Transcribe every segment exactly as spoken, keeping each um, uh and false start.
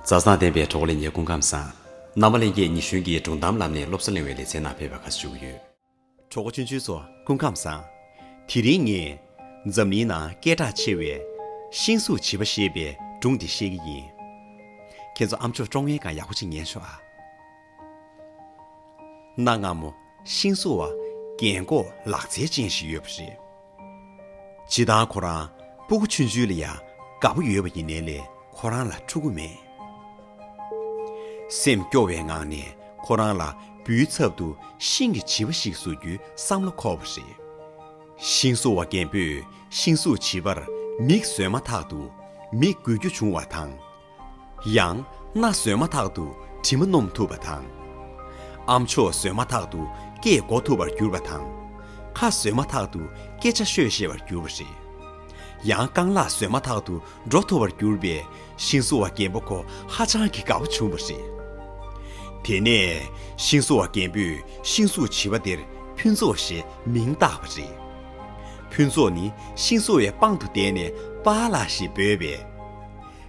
མཛའ་བརྩེ་ལྡན་པའི་གྲོགས་པོ་ལྷན་རྒྱས་སྐུ་ཁམས་བཟང་། རྣམ་པ་ལྷན་རྒྱས་ཉི་གཞོན་གྱི་སྒྲུང་གཏམ་ལམ་ནས་སློབ་གསོ་གླེང་བའི་ལེ་ཚན་ནང་ཕེབས་པར་བཀའ་དྲིན་ཞུ་གི་ཡོད། གྲོགས་པོ་ཆུང་ཆུང་ཚོ་སྐུ་ཁམས་བཟང་། དེ་རིང་ངས་འཛམ་གླིང་ནང་སྐད་གྲགས་ཆེ་བའི་ཤིང་གཟུགས་བྱིས་པ་ཞེས་པའི་སྒྲུང་འདི་བཤད་ཀྱི་ཡིན། ཁྱེད་ཚོ་ཨ་མཆོག་ཀྲོང་ངེ་གང་ཡག་པོ་ཅིག་ཉན་ཤོག་ཨ། གནའ་སྔ་མོ་ཤིང་བཟོ་བ་རྒན་གོག་ལག་རྩལ་ཅན་ཞིག་ཡོད་པ་རེད། སྤྱིར་བཏང་ཁོ་རང་སྤུ་གུ་ཆུང་ཆུང་ལ་ཡང་དགའ་པོ་ཡོད་པ་ཡིན་ནའི་ལས་ཁོ་རང་ལ་ཕྲུ་གུ་མེད། སེམས་སྐྱོ་བའི་ངང་ནས་ཁོ་རང་ལ་སྦུལ་ཚབ་ཏུ་ཤིང་གི་བྱིས་པ་ཞིག་བཟོ་རྒྱུའི་བསམ་བློ་འཁོར་བ་རེད། ཤིང་བཟོ་བ་རྒན་པོས་ཤིང་གཟུགས་བྱིས་པར་མིག་བཟོས་མ་ཐག་ཏུ་མིག་འགུལ་རྒྱུ་བྱུང་བ་དང་། ཡང་སྣ་བཟོས་མ་ཐག་ཏུ་དྲི་མ་སྣོམ་ཐུབ་པ་དང་། ཨ་མཆོག་བཟོས་མ་ཐག་ཏུ་སྐད་གོ་ཐུབ་པར་གྱུར་པ་དང་། ཁ་བཟོས་མ་ཐག་ཏུ་སྐད་ཆ་ཤོད་ཤེས་པར་གྱུར་པ་རེད། ཡང་རྐང་ལག་བཟོས་མ་ཐག་ཏུ་འགྲོ་ཐུབ་པར་གྱུར་པས་ཤིང་བཟོ་བ་རྒན་པོ་ཁོ་ཧ་ཅང་གི་དགའ་པོ་བྱུང་བ་རེད། དེ་ནས་ཤིང་བཟོ་བ་རྒན་པོས་ཤིང་གཟུགས་བྱིས་པ་དེར་ཕུན་ཚོགས་ཞེས་མིང་བཏགས་པ་རེད། ཕུན་ཚོགས་ནི་ཤིང་བཟོ་བའི་པང་དུ་བསྡད་ནས་པཱ་ལགས་ཞེས་འབོད་པས།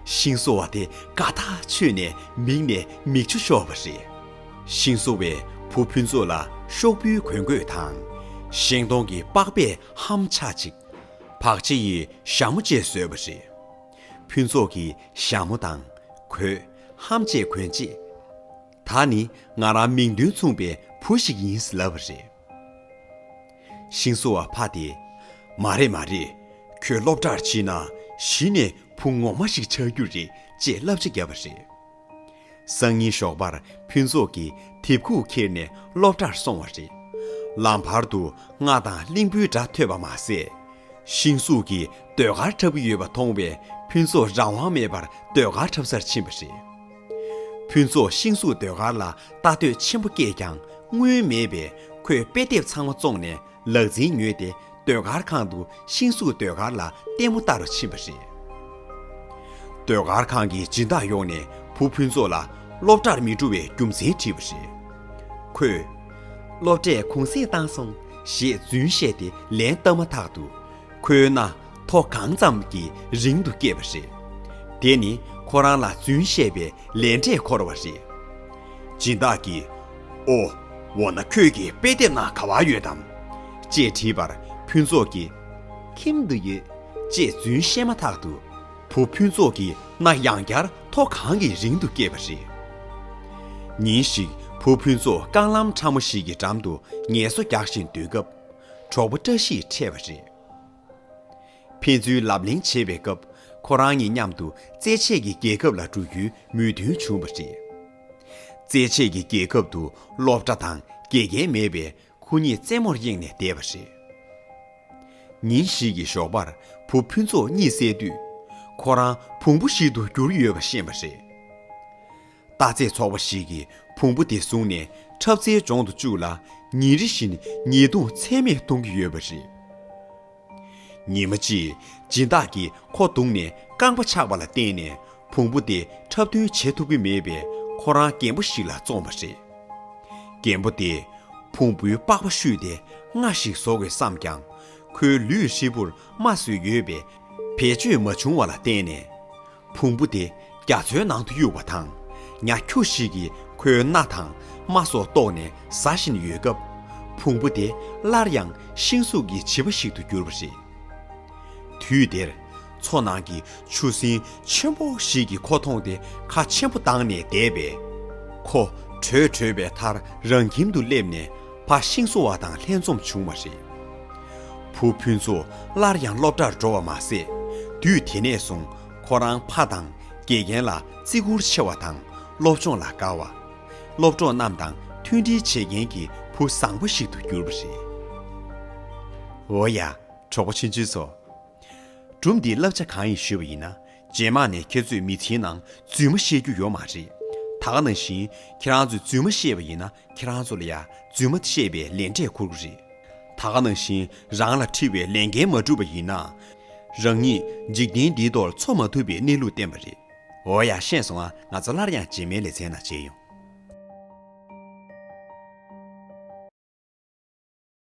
ཤིང་བཟོ་བ་དེ་དགའ་ཐག་ཆོད་ནས་མིག་ནས་མིག་ཆུ་ཤོར་བ་རེད། ཤིང་བཟོ་བས་བུ་ཕུན་ཚོགས་ལ་ཤོག་བུའི་གོས་འགོས་དང་། ཤིང་སྡོང་གི་པགས་པས་ཧམ་ཆག་ཅིག །བག་ཕྱེ་ཡིས་ཞྭ་མོ་བཅས་བཟོས་པ་རེད། ཕུན་ཚོགས་ཀྱིས་ཞྭ་མོ་དང་། གོས། ཧམ་བཅས་གོན་རྗེས། ད་ནི་ང་རང་མིང་དོན་མཚུངས་པའི་བུ་ཞིག་ཡིན་ལབ་པ་རེད། ཤིང་བཟོ་བ་ཕ་དེས། མ་རེད་མ་རེད། ཁྱོད་སློབ་གྲྭར་ཕྱིན་ན་གཞི་ནས་བུ་ངོ་མ་ཞིག་ཆགས་རྒྱུ་རེད་ཅེས་བསླབ་བྱ་བརྒྱབ་པ་རེད། སང་ཉིན་ཞོགས་པར་ཕུན་ཚོགས་ཀྱིས་དེབ་ཁུག་ཁྱེར་ནས་སློབ་གྲྭར་སོང་བ་རེད། ལམ་བར་དུ་རྔ་དང་གླིང་བུའི་སྒྲ་ཐོས་པ་མ་ཟད། ཤིང་གཟུགས་ཀྱིས་ཟློས་གར་འཁྲབ་ཀྱི་ཡོད་པ་མཐོང་བས་ཕུན་ཚོགས་རང་དབང་མེད་པར་ཟློས་གར་འཁྲབ་སར་ཕྱིན་པ་རེད། ཕུན་ཚོགས་ཤིང་གཟུགས་ཟློས་གར་ལ་ལྟ་འདོད་ཆེན་པོ་སྐྱེས་ཀྱང་དངུལ་མེད་པས་ཁོས་དཔེ་དེབ་ཚང་མ་བཙོངས་ནས་ལག་འཛིན་ཉོས་ཏེ་ཟློས་གར་ཁང་དུ་ཤིང་གཟུགས་ཟློས་གར་ལ་ལྟད་མོ་ལྟ་རུ་ཕྱིན་པ་རེད། ཟློས་གར་ཁང་གི་སྦྱིན་བདག་ཡོང་ནས་བུ་ཕུན་ཚོགས་ལ་སློབ་གྲྭར་མི་འགྲོ་བའི་རྒྱུ་མཚན་དྲིས་པ་རེད། ཁོས། སློབ་གྲྭས་གུང་སེང་བཏང་སོང་ཞེས་རྫུན་བཤད་དེ་ལན་བཏབ་མ་ཐག་ཏུ། ཁོའི་སྣ་མཐོ་གང་ཙམ་གྱི་རིང་དུ་སྐྱེས་པ་རེད། དེ་ནི་ཁོ་རང་ལ་རྫུན་བཤད་པའི་ལས་འབྲས་འཁོར་བ་རེད། སྦྱིན་བདག་གིས། ཨོ། འོ་ན་ཁྱོད་ཀྱི་དཔེ་དེབ་ནང་ག་བ་ཡོད་དམ། ཅེས་དྲིས་པར་ཕུན་ཚོགས་ཀྱིས། ཁྱིམ་དུ་ཡོད། ཅེས་རྫུན་བཤད་མ་ཐག་ཏུ། བུ་ཕུན་ཚོགས་ཀྱི་སྣ་ཡང་བསྐྱར་མཐོ་གང་གི་རིང་དུ་སྐྱེས་པ་རེད། ཉིན་ཞིག་བུ་ཕུན་ཚོགས་རྐང་ལམ་ཕྲ་མོ་ཞིག་གི་འགྲམ་དུ་ངལ་གསོ་རྒྱག་བཞིན་སྡོད་སྐབས། གྲོགས་པོ་བཀྲ་ཤིས་འཕྲད་པ་རེད། ཕན་ཚུན་ལབ་གླེང་བྱེད་པའི་སྐབས། ཁོ་རང་གཉིས་མཉམ་དུ་རྩེད་ཆས་ཀྱི་རྒྱལ་ཁབ་ལ་འགྲོ་རྒྱུའི་མོས་མཐུན་བྱུང་བ་རེད། རྩེད་ཆས་ཀྱི་རྒྱལ་ཁབ་ཏུ་སློབ་གྲྭ་དང་དགེ་རྒན་མེད་པས་ཁོ་གཉིས་རྩེད་མོར་གཡེང་ནས་བསྡད་པ་རེད། ཉིན་ཞིག་གི་ཞོགས་པར་བུ་ཕུན་ཚོགས་གཉིད་སད་དུས། ཁོ་རང་བོང་བུ་ཞིག་ཏུ་གྱུར་ཡོད་པ་ཤེས་པ་རེད། རྟ་རྩེད་ཚོགས་པ་ཞིག་གིས་བོང་བུ་དེ་བཟུང་ནས་འཁྲབ་རྩེའི་ལྗོངས་སུ་བཅུག་ལ་ཉིན་རེ་བཞིན་ཉེས་རྡུང་ཚད་མེད་གཏོང་གི་ཡོད་པ་རེད། ཉི་མ་གཅིག་སྦྱིན་བདག་གིས་ཁོ་བརྡུངས་ནས་རྐང་པ་ཆག་པ་ལ་བརྟེན་ནས་བོང་བུ་དེ་འཁྲབ་སྟོན་བྱེད་ཐུབ་ཀྱི་མེད་པས་ཁོ་རང་རྒན་པོ་ཞིག་ལ་བཙོངས་པ་རེད། རྒན་པོ་དེས་བོང་བུའི་པགས་པ་བཤུས་ཏེ་རྔ་ཞིག་བཟོ་དགོས་བསམས་ཀྱང་། ཁོའི་ལུས་ཧྲིལ་པོར་རྨ་བཟོས་ཡོད་པས་བེད་སྤྱོད་མ་བྱུང་བ་ལ་བརྟེན་ནས། བོང་བུ་དེ་རྒྱ་མཚོའི་ནང་དུ་གཡུགས་པ་དང་། ཉ་ཁྱུ་ཞིག་གིས་ཁོའི་སྣ་དང་རྨ་སོགས་བཏོགས་ནས་ཟ་བཞིན་ཡོད་སྐབས། བོང་བུ་དེ་སླར་ཡང་ཤིང་གཟུགས་ཀྱི་བྱིས་པ་ཞིག་ཏུ་གྱུར་པ་རེད། དུས་དེར། མཚོ་ནང་གི་ཆུ་སྲིན་ཆེན་པོ་ཞིག་གིས་ཁོ་མཐོང་སྟེ་ཁ་ཆེན་པོ་བཏང་ནས་བསྡད་པས། ཁོ་བྲོས་བྲོས་པའི་མཐར་རང་ཁྱིམ་དུ་སླེབས་ནས་ཕ་ཤིང་བཟོ་བ་དང་ལྷན་འཛོམས་བྱུང་བ་རེད། བུ་ཕུན་ཚོགས་སླར་ཡང་སློབ་གྲྭར་འགྲོ་བ་མ་ཟད། དུས་དེ་ནས་བཟུང་ཁོ་རང་ཕ་དང་དགེ་རྒན་ལ་བརྩི་བཀུར་ཆེ་བ་དང་སློབ་སྦྱོང་ལ་དགའ་བ། སློབ་གྲོགས་རྣམས་དང་མཐུན་སྒྲིལ་བྱེད་མཁན་གྱི་བུ་བཟང་པོ་ཞིག་ཏུ་གྱུར་པ་རེད། འོ་ཡ། གྲོགས་པོ་ཆུང་ཆུང་ཚོ། སྒྲུང་འདིའི་བསླབ་བྱ་གང་ཡིན་ཞུས་པ་ཡིན་ན། རྗེས་མ་ནས་ཁྱེད་ཚོས་མི་ཚེའི་ནང་རྫུན་མ་བཤད་རྒྱུ་ཡོད་མ་རེད། ད་ག་ནང་བཞིན་ཁྱེད་རང་ཚོས་རྫུན་མ་བཤད་པ་ཡིན་ན་ཁྱེད་རང་ཚོ་ལ་ཡང་རྫུན་མ་བཤད་པའི་ལན་འབྲས་འཁུར་གྱི་རེད། ད་ག་ནང་བཞིན་རང་ལ་འཁྲི་བའི་ལས་འགན་མ་འགྲུབ་པ་ཡིན་ན། རང་ཉིད་འཇིག་རྟེན་འདིའི་ཐོག་འཚོ་མ་ཐུབ་པའི་གནས་ལུགས་བསྟན་པ་རེད། འོ་ཡ་ཤེས་སོང་ཨ། ང་ཚོ་སླར་ཡང་རྗེས་མའི་ལེ་ཚན་ནང་མཇལ་ཡོང་།